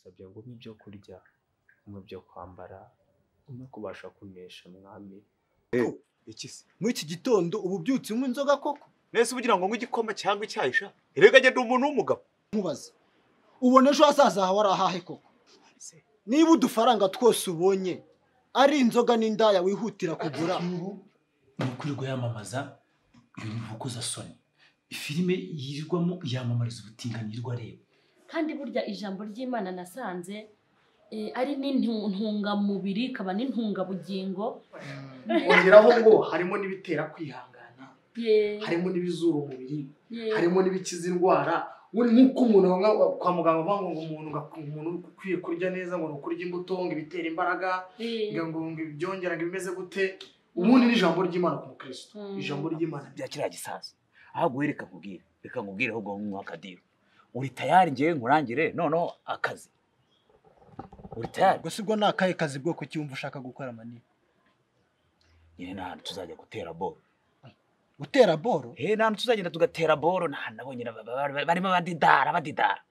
Ndagusabye ngo umpe ibyo kurya, umpe ibyo kwambara, umpe kubasha kunesha mwami. Iki se muri iki gitondo ubu byutse unywa inzoga koko? Nese ubugira ngo ngwe igikoma cyangwa icyayi sha? Erega njye ndi umuntu w'umugabo. Nkubaza, ubona ejo hazaza hawe ari ahahe koko? Niba udufaranga twose ubonye ari inzoga n'indaya wihutira kugura. Ni ukwirirwa yamamaza ibintu by'urukozasoni. Filime yirirwamo yamamariza ubutinganyi yirirwa areba. Kandi burya ijambo ry'Imana nasanze ari n'intungamubiri ikaba n'intungabugingo. Ongeraho ngo harimo n'ibitera kwihangana, harimo n'ibizura umubiri, harimo n'ibikiza indwara. Nk'uko umuntu kwa muganga bavuga ngo umuntu ukwiye kurya neza, ngo ukurya imbuto, ngo ibitera imbaraga, ngo ibyongera, ngo ibimeze gute. Ubundi ni ijambo ry'Imana ku mukristo, ijambo ry'Imana bya kiriya gisaza. Ahubwo reka nkubwire, reka nkubwire ahubwo nk'uwa Kadiro. Uri tayari ngiye nkurangire noneho akazi. Uri tayari? Gusa ubwo ni akahe kazi bwoko ki wumva ushaka gukora mani? Nyine ni ahantu tuzajya gutera boro. Gutera boro? Eh, ni ahantu tuzagenda tugatera boro, nta nabonye barimo badidara badidara.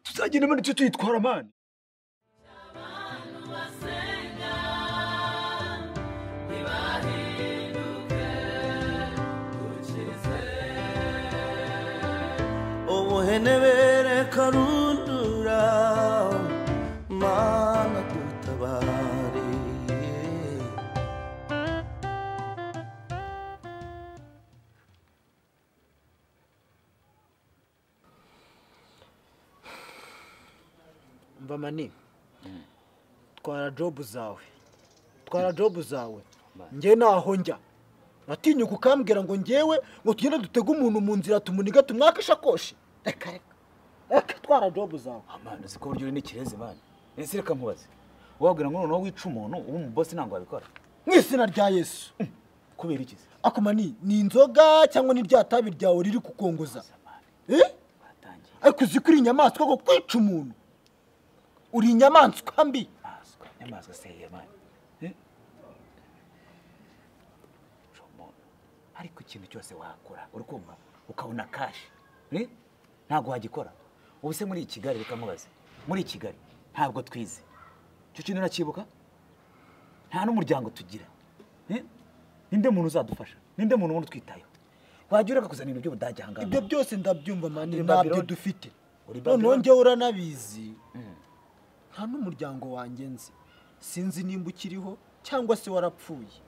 Tuzagenda mani tujye tuyitwara mani. Ubuhenebere karundura mana dutabare. Mva mani, twara job zawe, twara job zawe. Njye naho njya natinyuka ukambwira ngo njyewe ngo tugende dutege umuntu mu nzira tumuniga tumwaka ishakoshi. Reka reka reka, twara job zawe. Amana uzi ko buryo uri n'ikirezi mani. Ese reka nkubaze, wabwira ngo noneho wica umuntu uba umubosi ntabwo wabikora? Mu izina rya Yesu. Kubera iki se? Ako mani, ni inzoga cyangwa ni rya tabi ryawe riri kukongoza? Ariko uzi ko uri inyamaswa ko kwica umuntu? Uri inyamaswa mbi. Inyamaswa se ya mani. Ariko ikintu cyose wakora uri kumva ukabona cash, ntabwo wagikora. Ubu se muri Kigali, reka nkubaze, muri Kigali ntabwo twize icyo kintu urakibuka? Nta n'umuryango tugira. Ninde muntu uzadufasha? Ninde muntu ubona utwitayeho? Wajya ureka kuzana ibintu by'ubudage aha ngaha? Ibyo byose ndabyumva mani, ntabyo dufite. Noneho njyewe uranabizi, nta n'umuryango wanjye nzi, sinzi nimba ukiriho cyangwa se warapfuye.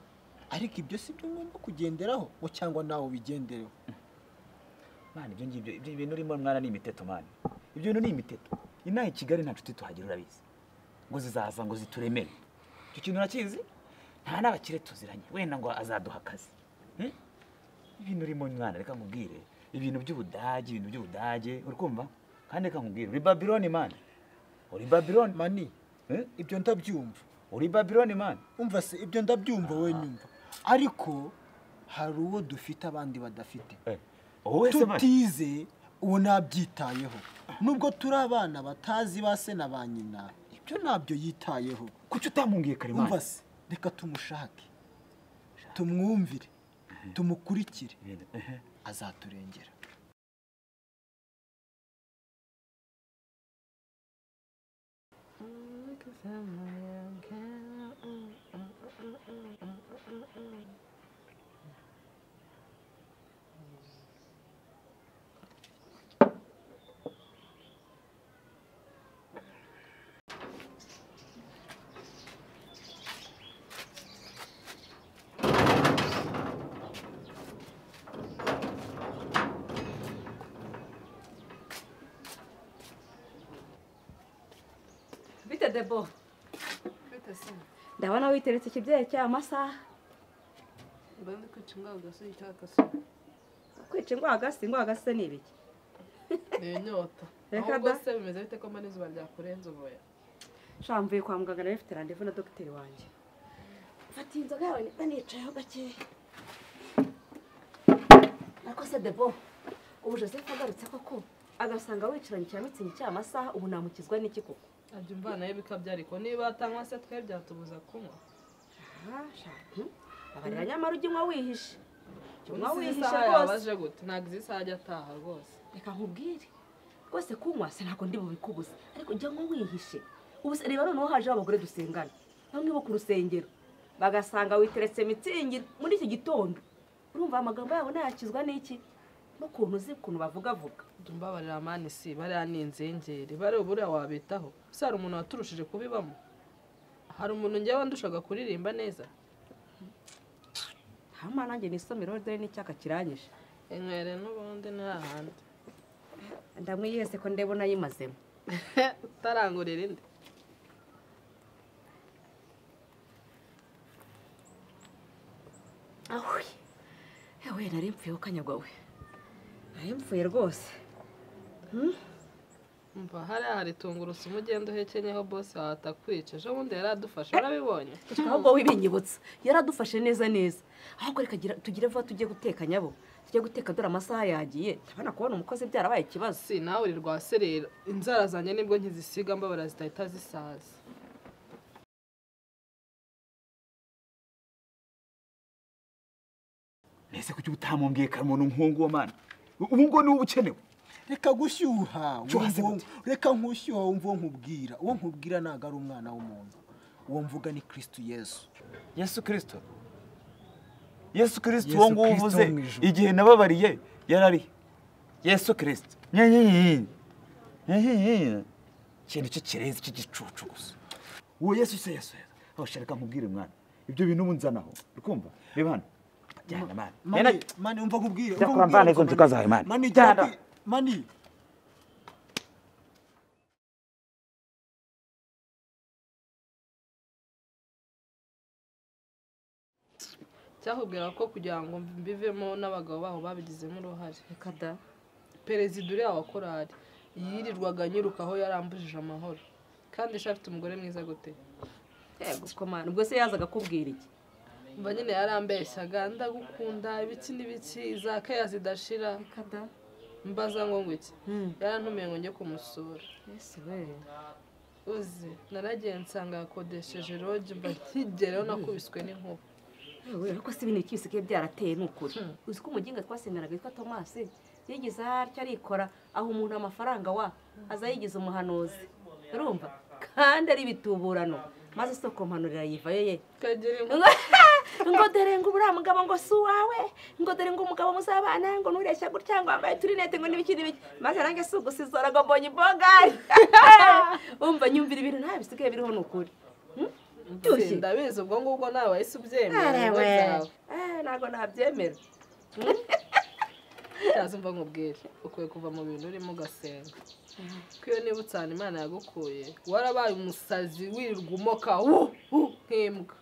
Ariko ibyo si byo ngomba kugenderaho ngo cyangwa nawe ubigendereho. Mani ibyo ngibyo, ibyo bintu urimo mwana ni imiteto mani. Ibyo bintu ni imiteto. Inaha i Kigali nta nshuti tuhagira urabizi. Ngo zizaza ngo zituremere. Icyo kintu urakizi? Nta n'abakire tuziranye. Wenda ngo azaduha akazi. Ibintu urimo mwana reka nkubwire, ibintu by'ubudage, ibintu by'ubudage, uri kumva? Kandi reka nkubwire, uri Babylon mani. Uri Babylon mani. Ibyo ndabyumva. Uri Babylon mani. Umva se ibyo ndabyumva we nyumva. Ariko hari uwo dufite abandi badafite. Tutize uwo nabyitayeho. Nubwo turi abana batazi ba se na ba nyina, ibyo nabyo yitayeho. Kuki utamungiye kare mani? Umva se, reka tumushake, tumwumvire, tumukurikire, azaturengera. Bite Debo? Ndabona witeretse ikibyeyi cy'amasaha. Mba ndi kwica ingwagasi icyakase. Kwica ingwagasi, ingwagasi ni ibiki? Ni inyota. Ahubwo se bimeze bite ko mbona izuba ryakurenze ubuya? Sha mvuye kwa muganga nari mfite rendez-vous na dogiteri wanjye. Fata inzoga yawe niba nicayeho gakeya. Ariko se Debo, ubu Joseph agarutse koko agasanga wicaranye cya mitsingi cy'amasaha, ubu namukizwa n'iki koko? Ajya umvana ye bikabya, ariko niba atanywa se twe byatubuza kunywa. Abarira nyamara ujya unywa wihishe. Unywa wihishe rwose. Yabaje gute? Ntabwo izi saha ajya ataha rwose. Reka nkubwire. Rwose kunywa se ntabwo ndi bubikubuze, ariko ujya unywa wihishe. Ubu se reba noneho haje abagore dusengana bamwe bo ku rusengero bagasanga witeretse mitsingi muri iki gitondo. Urumva amagambo yabo nayakizwa n'iki? N'ukuntu uzi ukuntu bavuga vuga. Mbabarira mani si bariya ni inzengeri bari uburiya wabitaho. Se hari umuntu waturushije kubibamo? Hari umuntu njyewe wandushaga kuririmba neza? Hama nanjye nisomero dore n'icyaka kiranyishe. Inywere n'ubundi nta handi. Ndamwihese ko ndebona yimazemo. Utarangurira indi. Ahuye. Ewe nari mpfuye ukanyagwa we. Nari mpfuye rwose. Umva hariya hari tungurusumu ugenda uhekenyeho boss wawe atakwica. Ejo bundi yaradufashe urabibonye? Ahubwo wibinyibutsa. Yaradufashe neza neza. Ahubwo reka tugire vuba tujye guteka nyabo. Tujye guteka dore amasaha yagiye. Ndabona kubona umukozi byarabaye ikibazo. Si nawe uri rwaserera. Inzara zanjye nibwo nkizisiga mbabara zitahita zisaza. Nese kuki utamumbwiye kamuntu nkungu wa mana? Ubu ngo ni ubukenewe. Reka gushyuha, reka nkushyuha wumva nkubwira. Uwo nkubwira ntago ari umwana w'umuntu. Uwo mvuga ni Kristo Yesu. Yesu Kristo. Yesu Kristo uwo nguwo uvuze igihe nababariye yarari. Yesu Kristo. Nyenyenye. Ikintu cy'ikirezi cy'igicucu gusa. Uwo Yesu se Yesu. Aho shareka nkubwire mwana. Ibyo bintu ubunzanaho. Urikumva? Reba hano. Jyana mwana. Mani, mani umva nkubwire. Cyakora mvana izo njuka zawe mwana. Mani jyana. Mani. Cyakubwira ko kugira ngo mbivemo n'abagabo baho babigizemo uruhare. Reka da. Perezida uriya wa korali yirirwaga anyirukaho yarambujije amahoro. Kandi sha afite umugore mwiza gute? Yego ko mana, ubwo se yazaga kubwira iki? Mba nyine yarambeshyaga ndagukunda ibiki n'ibiki za keya zidashira. Reka da. Mbaza ngo ngwiki. Yarantumiye ngo njye kumusura. Yesu we. Uzi naragiye nsanga yakodesheje roge mba nkigereho nakubiswe n'inkuba. Wewe ariko si ibintu bisigaye byarateye n'ukuri. Uzi ko umuginga twasenganaga witwa Thomas yigize atya arikora aho umuntu amafaranga wa aza yigize umuhanuzi. Urumva? Kandi ari bituburano. Maze isoko mpanurira yivayo ye. Ngo dore ngo uriya mugabo ngo si uwawe, ngo dore ngo umugabo muzabana ngo ntureshya gutya ngo wambaye turinete ngo n'ibiki n'ibiki. Maze nange si ugusizora ngo mbonye imbogari. Umva nyumvira ibintu nta bisigaye biriho n'ukuri. Ndabizi ubwo ngubwo nawe wahise ubyemera. Ntabwo nabyemera. Cyaza umva nkubwire, ukwiye kuva mu bintu urimo ugasenga. Ko iyo nibutse ahantu Imana yagukuye, warabaye umusazi wirirwa umoka nk'imbwa.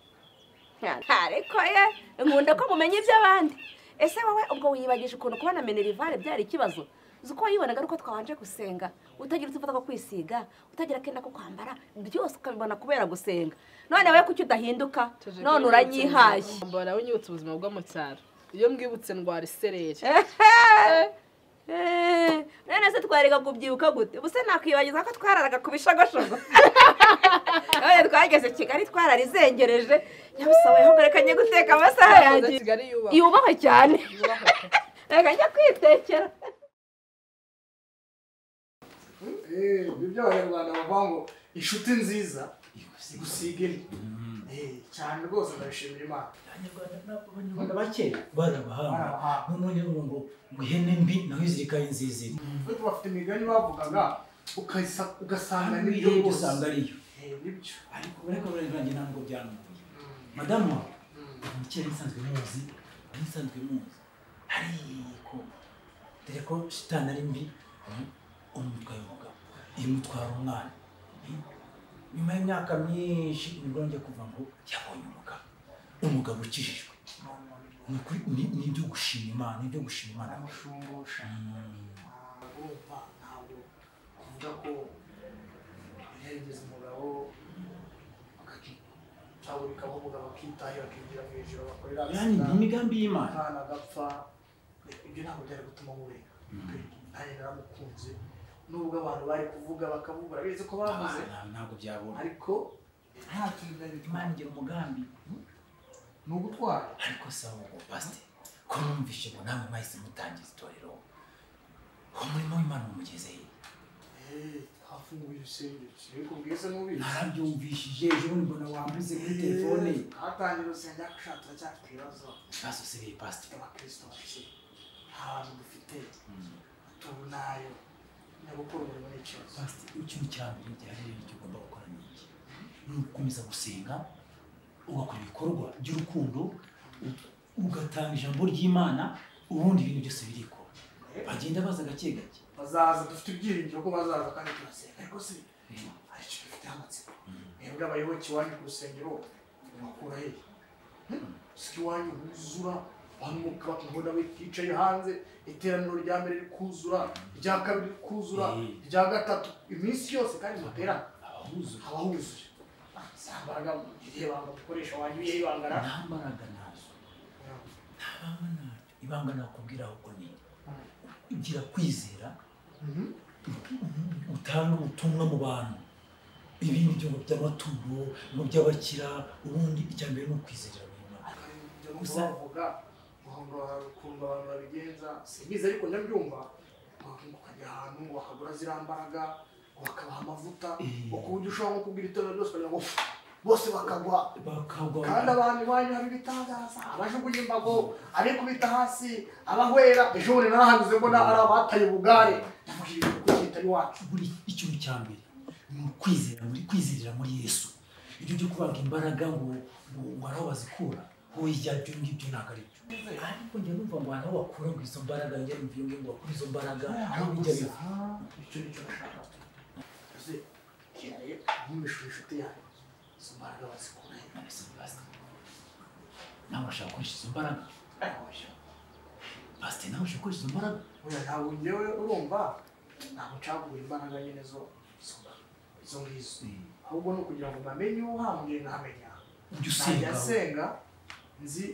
Ariko ye, nkunda ko mumenya iby'abandi. Ese wowe ubwo wiyibagije ukuntu kubona minerivare byari ikibazo? Uzi ko wayibonaga ari uko twabanje gusenga, utagira utuvuta two kwisiga, utagira akenda ko kwambara, byose ukabibona kubera gusenga. None wowe kuki udahinduka? None uranyihaye. Mbona unyibutse ubuzima bwo mu cyaro. Iyo mbwibutse ndwara isereri. None se twarega kubyibuka gute? Ubuse nakwibagiza ko twararaga ku bishogoshogo. None twageze Kigali twararizengereje. Nyabusawe ahubwo reka njye guteka amasaha yanjye. Yubahwe cyane. Reka njye kwitekera. Ibyo abanyarwanda bavuga ngo inshuti nziza igusiga indi. Cyane rwose ndabishimira Imana. Abanyarwanda ba kera barabahanga. None ngo ngo ihene mbi naho izirika nziza. Bafite imigani bavugaga ugasanga nibyo rwose. Usanga ariyo. Nibyo. Ariko bariko barenganye ntabwo byananguye. Madamu wawe kera nsanzwe muzi, nsanzwe muzi. Ariko dore ko shitani ari mbi, umutwaye umugabo, imutwara umwana. Nyuma y'imyaka myinshi nibwo njya kuva ngo yabonye umugabo, umugabo ukijijwe. Ni ibyo gushima Imana, ni ibyo gushima Imana. Amushumbusha. Urumva ntabwo kuvuga ko yarigeze umugabo cyangwa bikaba umugabo akitahira akigira mu ijoro bakorera Yani ni imigambi y'Imana. Umwana agapfa, ibyo ntabwo byari gutuma mureka. Nanjye naramukunze nubwo abantu bari kuvuga bakavuga urabizi ko bavuze ntabwo byabona, ariko nta kintu byari bitwaye. Imana igira umugambi ni ugutwara. Ariko sawa ngo pastor ko numvishe ngo namwe mwahise mutangiza itorero, uwo murimo w'Imana umugeze he? Twafunguye urusengero, sinabikubwiye se n'ubizi? Narabyumvishije ejo bundi mbona wambuze kuri telefone. Hatangira urusengero ariko sha turacyafite ibibazo. Ibibazo se bihe pastor? Abakristo bake, nta bantu dufite, tubunayo no gukora umurimo ni ikibazo. Pastor, ikintu cya mbere gihari rero icyo ugomba gukora ni iki? Ni ugukomeza gusenga, ugakora ibikorwa by'urukundo, ugatanga ijambo ry'Imana, ubundi ibintu byose birikora. Bagenda baza gake gake. Bazaza, dufite ibyiringiro ko bazaza kandi turasenga. Ariko se hari ikintu dufite amatsiko. Mwebwe abayoboke iwanyu ku rusengero mubakura hehe? Siko iwanyu huzura, abantu mukabona bicaye hanze, iteraniro rya mbere rikuzura, irya kabiri rikuzura, irya gatatu, iminsi yose kandi muterana. Haba huzuye. Za mbaraga irihe banga mukoresha wanyu irihe ibanga ra? Nta mbaraga nazo. Nta banga naryo. Ibanga nakubwira ahubwo ni ugira kwizera, utanga ubutumwa mu bantu, ibindi byo ngo by'amaturo, ngo by'abakira, ubundi icya mbere ni ukwizera mu Imana. Gusa bavuga ngo ukuntu abantu babigenza simbizi, ariko ndabyumva ukajya ahantu bakagura ziriya mbaraga, bakabaha amavuta, ku buryo ushobora nko kubwira itorero ryose ukagira ngo bose bakagwa. Kandi abantu iwanyu hari ibitangaza, abajugunya imbago, abikubita hasi, abahwera. Ejo bundi narahanyuze mbona ari abataye ubugare, ndavuga ibintu kuki bitari iwacu. Buri ikintu cya mbere ni ukwizera, muri kwizerera muri Yesu. Ibyo byo kubaga imbaraga ngo ngo aho bazikura, hoya ibyo ngibyo ntabwo ari byo. Ariko njya numva ngo aho bakura ngo izo mbaraga, njya numva iyo ngo bakura izo mbaraga, aho bijya biva. Icyo nicyo nashaka. Ese kireye nkumishura inshuti yanjye, izo mbaraga bazikura he? None se pastor, nawe urashaka gukoresha izo mbaraga? Pastor, nawe ushaka gukoresha izo mbaraga? Oya, ntabwo njyewe urumva, ntabwo nshaka kugura imbaraga nyine zo izo ngizo, ahubwo ni ukugira ngo bamenye uhambwiye nkamenya. Ujya usenga? Najya nsenga nzi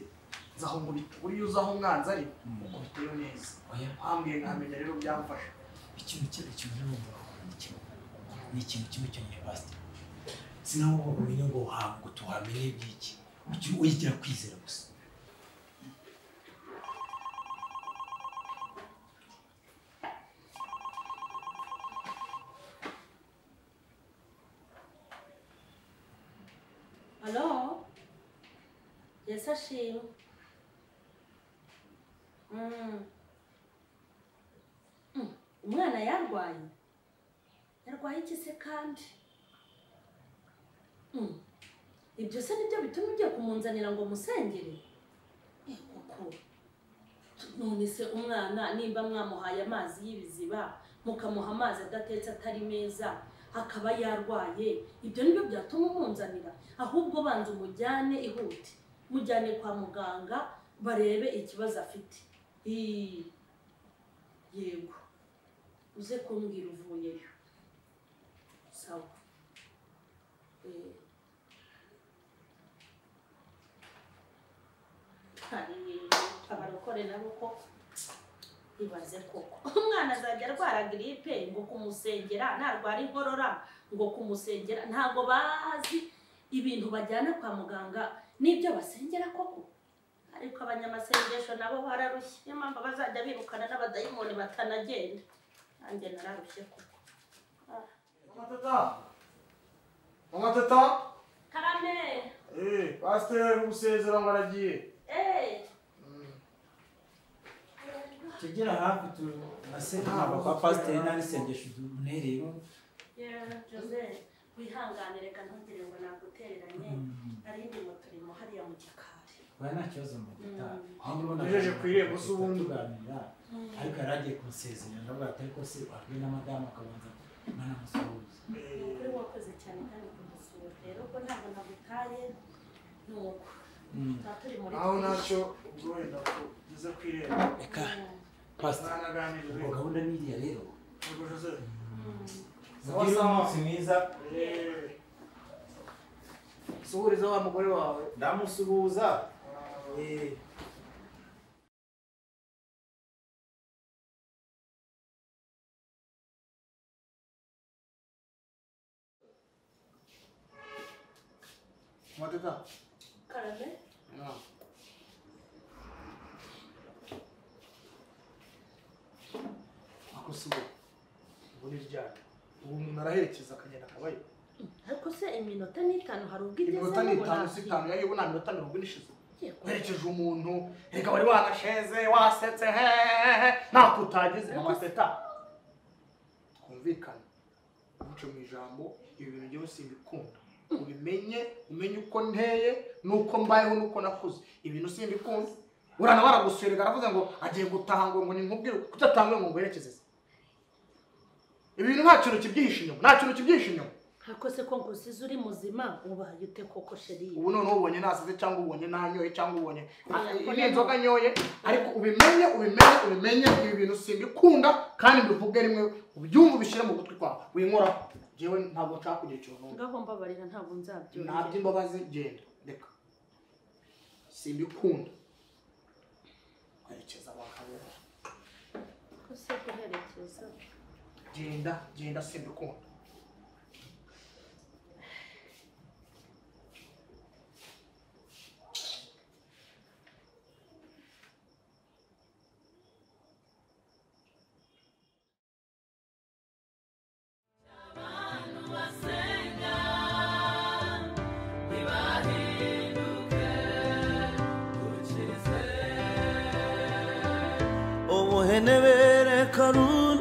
nzaho nkubita, buriya uzi aho umwanzi ari ukubiteyo neza. Uhambwiye nkamenya rero byamfasha. Ikintu ikintu rero wakora ni kimwe, ni ikintu kimwe cyonyine pastor. Sinaho umenye ngo ngo tuhamenye iby'iki, ujye uyigira kwizera gusa. Alo? Yesu ashimwe. Umwana yarwaye? Yarwaye iki se kandi? Ibyo se nibyo bituma ugiye kumunzanira ngo musengere? Koko. None se umwana nimba mwamuhaye amazi y'ibiziba, mukamuha amazi adatetse atari meza, akaba yarwaye, ibyo nibyo byatuma umunzanira? Ahubwo banza umujyane ihute, mujyane kwa muganga barebe ikibazo afite. Yego, uze kumbwira uvuyeyo. Sawa. Abarokore nabo ko ibaze koko, umwana azajya arwara gripe ngo kumusengera, narwara inkorora ngo kumusengera, ntabwo bazi ibintu bajyana kwa muganga n'ibyo basengera koko. Ariko abanyamasengesho nabo bararushye, niyo mpamvu bazajya birukana n'abadayimoni batanagenda. Nanjye nararushye koko. Mama Tata, Mama Tata. Karame. Pastor gusezera ngo aragiye. Tugera hafi tunase ntabwo kwa pasiteri nta n'isengesho dunereye. Jose, wihangane reka ntugire ngo nagutereranye, nari ndimo turimo hariya mu gikari. Oya nta kibazo mu gitari. Ugejeje ku irembo se ubundi tuganira, ariko yari agiye kunsezerera ndavuga ati ariko se wabwiye na madamu akabanza nkanamusuhuza. Ni ukuri wakoze cyane kandi kudusura rero, ubwo ntabwo nagutaye ni uko. Aho ntacyo ubwo wenda ugeze ku irembo. Reka pastor, ubwo gahunda ni iriya rero. Mugire umunsi mwiza. Suhuriza wa mugore wawe. Ndamusuhuza. Matata. Karame. Ako si ubu ni ryari? Ubu umuntu araherekeza akagenda akabayo. Ariko se iminota ni 5 hari ubwo igeze? Iminota ni 5 si 5 yayo ubu nta minota 40 ishize. Uherekeje umuntu reka wari wanasheze wasetse hehe ntako utagize mama Teta. Twumvikane ntuce mu ijambo, ibi bintu njyewe simbikunda. Ubimenye, umenye uko nteye nuko mbayeho nuko nakuze. Ibintu simbikunda. Urana baraguswerega aravuze ngo agiye gutaha ngo ngo ninkubwire kutatangwe ngo ngwerekeze. Ibintu nta kintu kibyihishe inyuma, nta kintu kibyihishe inyuma. Ariko se ko ngusize uri muzima ubaye ute koko sheri? Ubu noneho ubonye nasize cyangwa ubonye nanyoye cyangwa ubonye ni inzoga nyoye, ariko ubimenye ubimenye ubimenye ibi bintu simbikunda kandi mbivuge rimwe ubyumve ubishyire mu gutwi kwawe winkoraho. Jewe ntabwo nshaka kugira ikintu numva. Ngaho mbabarira ntabwo nzabyongera. Ntabyo imbabazi, genda reka simbikunda. Kwerekeza abagabo ko se guherekeza? Genda genda simbikunda. Ubuhenebere karundura.